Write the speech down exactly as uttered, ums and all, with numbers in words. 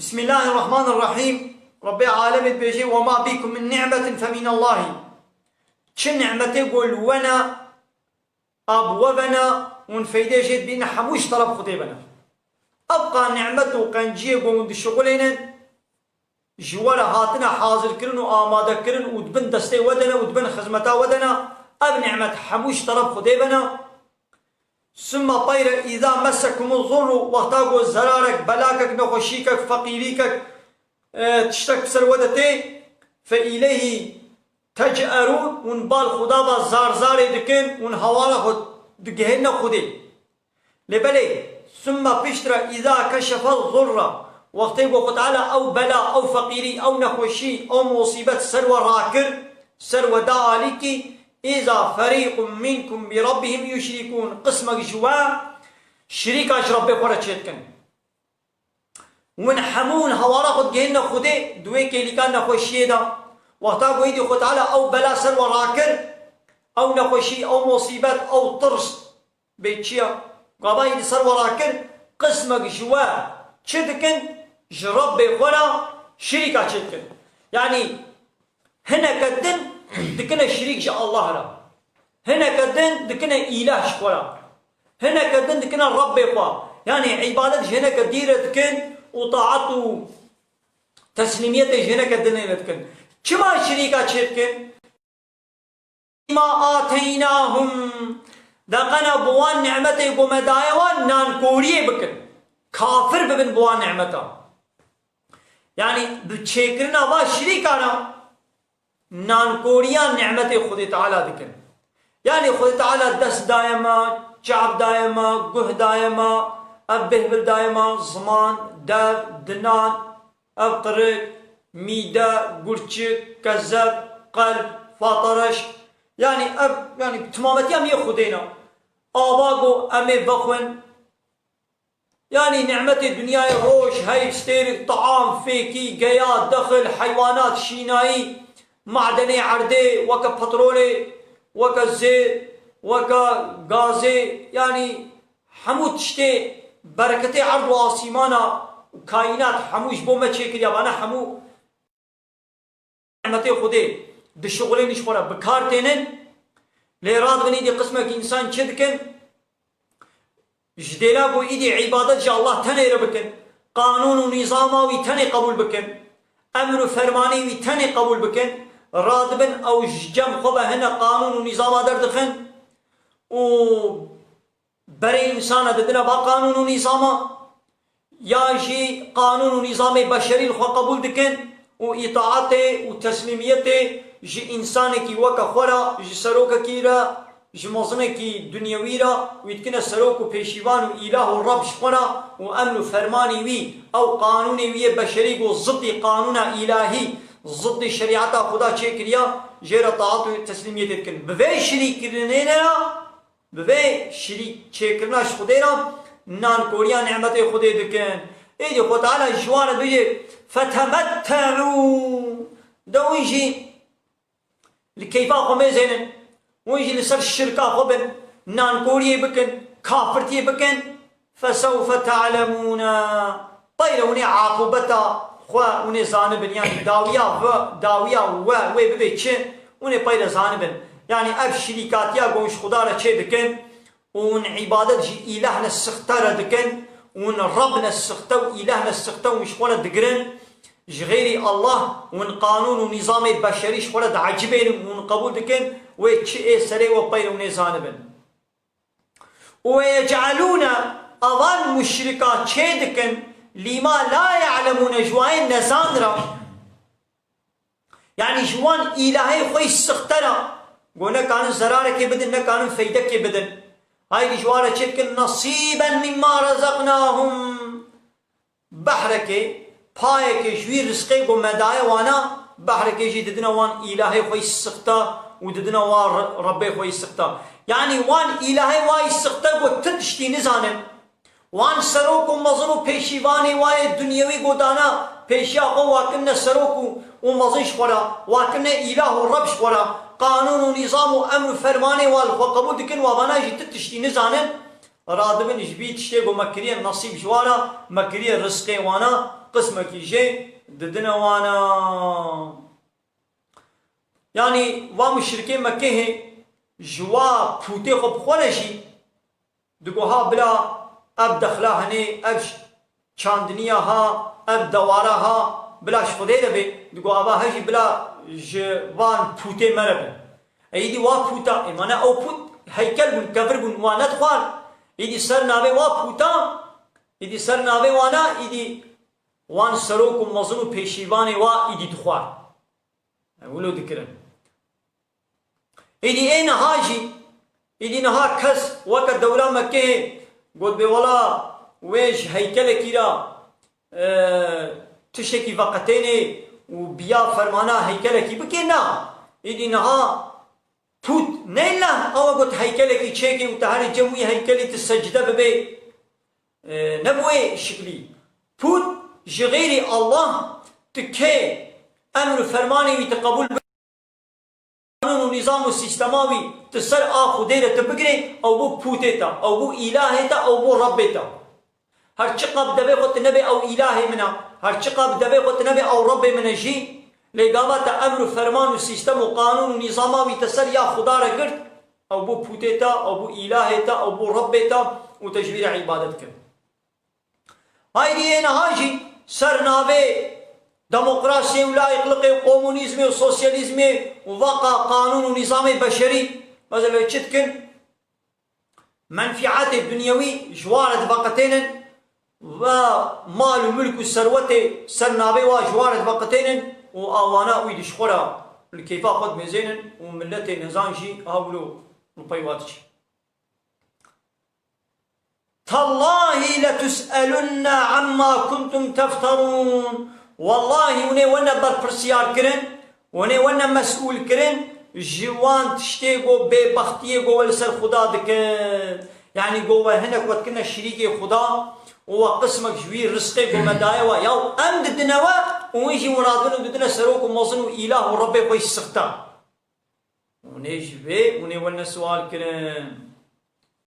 Bismillahirrahmanirrahîm. Rebbê alemê dibêje: "Ve ma bîkum min ni'metin fe minallahi." Çi ni'metê ku li we ne, a bi we ve ne, hûn feydê jê dibînin, hemû ji teref Xwedê ve ne. Ev qas ni'met û qenciyê ku hûn dişixulênin, ji we re hatine hazirkirin û amadekirin û di bin destê we de ne û di bin xizmeta we de ne, ev ni'met hemû ji teref Xwedê ve ne. Summa peyre, "Îza messekumuz zurru", wexta ku zerarek, belakek, nexweşîkek, feqîrîkek, e, tiştek bi ser we de tê, "fe îleyhî tec'erûn", hûn bal Xuda ve zar zarê dikin, hûn hewala xwe digihêne Xwedê. Lê belê, summa piştre, "Îza keşefez zurra", wextê ku Xwe Teala ew bela, ew feqîrî, ew nexweşî, ew musîbet ser we rakir, ser we da alîkî, "Îza ferîqun minkum bi rabbihim yuşrikûn", qismek ji we şirîka ji Rebbê xwe re çêdikin. Hûn hemû hûn hewara xwe digihînine Xwedê di wê kêlîka nexweşiyê de. Wexta ku êdî Xwe Teala ew bela ser we rakir, ew nexweşî, ew musîbet, ew tirs, bê çi ya, gava êdî ser we rakir, qismek ji we çi dikin? Ji Rebbê xwe re şirîka çêdikin. Yanî, hineke din dikine şirîk ji Allah re. Hineke din dikine îlah ji xwe re. Hineke din dikine Rebbê xwe. Yanî îbadet ji hineke dî re dikin û taat û teslîmiyetê ji hineke dinê re dikin. Çima şirîka çêdikin? "Ma ateynahum", deqene bi wan nimetê ku me daye wan nankoriyê bikin. Kafir bibin bi wan nimeta. Yanî bi çêkirina va şirîka re nankoriya nimetê Xwedê Teala dikin. Yanî Xwedê Teala dest daye me, çav daye me, guh daye me, ev bêhvil daye me, ziman, dev, dinan, ev qirik, mîde, gurçik, kezeb, qelb, fatareş. Yanî ev, yanî bi timametiya me yê Xwedê ne. Ava ku em ê vexwin, Yanî nimetê dinyayê roj, heyv, stêrk, taam, fêkî, geya, dexil, heywanat, şînayî, madenê erdê, weke petrolê, weke zêr, weke gazê, yanî hemû tiştê bereketê erd û asîmana û kaînat hemû ji bo me çêkiriya, vana hemû nimetê Xwedê dişixulin, ji xwe re bi kar tênin. Lê radibin êdî qismekî însan çi dikin? Ji dêla ku êdî îbadet ji Allah tenê re bikin, qanûn û nîzama wî tenê qebûl bikin, emr û fermanê wî tenê qebûl bikin, radibin ew ji cem xwe ve hine qanûn û nîzama derdixin û berê însana didine va qanûn û nîzama, ya jî qanûn û nîzamê beşerî li xwe qebûl dikin û îtaetê û teslîmiyetê ji însanekî weke xwe re, ji serokekî re, ji mezinekî dinyewî re, wî dikine serok û pêşîvan û îlah û reb ji xwe re û emr û fermanê wî, ew qanûnê wî yê beşerî ku ziddî qanûna îlahî, ziddî şerîeta Xuda çêkiriya, jê re taet û teslîmiyetê dikin. Bi vê şirîkirinê re Bi vê şirîk çêkirina ji Xwedê re nankoriya nimetê Xwedê dikin. Êdî Xwe Teala ji wan re dibêje, "Fetemette'û." De hûn jî li keyfa xwe mêzênin. Hûn jî li ser şirka xwe bin, nankoriyê bikin, kafirtiyê bikin. "Fesewfe te'lemûne." Peyre hûn ê aqûbeta xwe hûn ê zanibin. Yanî dawiya ve, dawiya we, wê bibe çi? Hûn ê peyre zanibin. Yanî ev şirîkatiya ku hûn ji Xuda re çê dikin û hûn îbadet ji îlehne sixte re dikin û hûn rebne sixte û îlehne sixte hûn ji xwe re digirin, ji xeyrî Allah, hûn qanûn û nîzamê beşerî ji xwe re diecibênin û hûn qebûl dikin, wê çi ê serê we peyre hûn ê zanibin. Û yec'elûne, evan muşrika çê dikin, lîma la ye'lemûne, ji wayên nezan re. Yanî ji wan îlahê xwe yî sixte re, ku nekarin zerarekê bidin, nekarin feydekê bidin. Haydî ji wan re çê dikin, nesîben mîmma rezeknahum. Behrekê, payekê ji wî rizqê ku me daye wana, behrekê jî didine wan îlahê xwe yî sixte û didine wan re-, rebbê xwe yî sixte. Yanî wan îlahê wa yî sixte ku ti tiştî nizanin. Wan serok û mezin û pêşîvanê wa yê dinyewî ku dana pêşiya xwe, wa kirine serok û, û mezin ji xwe re, wa kirine îlah û reb ji xwe re, qanûn û nîzam û emr û fermanê wa li xwe qebûl dikin, wa vana jî ti tiştî nizanin. radibin ji vî tiştê ku me kiriye nesîb ji wana, me kiriye rizqê wana, qismekî jê didine wana. Yanî va muşrikê Mekkehê ji wa pûtê xwe bi xwe re jî digo ha bila ev dexla henê, ev çandiniya ha, ev dewara ha, bila ji Xwedê re be, digo ava he jî bila ji van pûtê me re be. Êdî wa pûta, ê mane ew pût heykel bûn, kevir bûn, wa nedixwar. Êdî ser navê wa pûta, êdî ser navê wana, êdî wan serok û mezin û pêşîvanê wa êdî dixwar. Wilo dikirin. Êdî ê niha jî, êdî niha kes weke dewla Mekkeyê got bê wela wê ji heykelekî re, e, tiştekî veqetênê û biya fermana heykelekî bikê, na. Êdî niha pût neyla ew got heykelekî çêkê û te herî cem wî heykelî tu secde bibê, e, ne bi wê şiklî. Pût ji xeyrî Allah tu kê emr û fermanê wî tu qebûl qanûn û nîzam û sîstema wî tu ser a Xwedê re tu bigirê, ew bû pûtê te, ew bû îlahê te, ew bû Rebbê te. Her çiqa bi devê xwe tu nebê ew îlahê min e, her çiqa bi devê xwe tu nebê ew Rebbê min e jî, lê gava te emr û ferman û sîstem û qanûn û nîzama wî te ser ya Xuda re girt, ew bû pûtê te, ew bû îlahê te, ew bû Rebbê te û te ji wî re îbadet kir. Haydî ê niha jî ser navê demokrasiyê û layîqliqê û komunîzmê û sosyalîzmê û vaqa qanûn û nîzamê beşerî, mesela çi dikin? Menfîetê dunyewî ji wa re diveqetênin ve mal û milk û serwetê ser navê wa ji wa re diveqetênin û awana wî di ji xwe re li keyfa xwe dimêzênin û miletê nezan jî ha wilo li pey wa diçe. Tallahî letus'elunne amma kuntum tefterûn. Wellahî hûn ê wene berpirsiyar kirin, hûn ê wene mesûl kirin ji wan tiştê ku bêbextiyê ku we li ser Xuda dikin. Yanî ku we hinek we dikine şirîkê Xuda û we qismek ji wî rizqê ku me daye we. Ya em didine we û hûn jî hûn radibin û didine serok û mezin û îlah û Rebbê xwe jî sixte. Hûn ê ji vê, hûn ê wene sual kirin.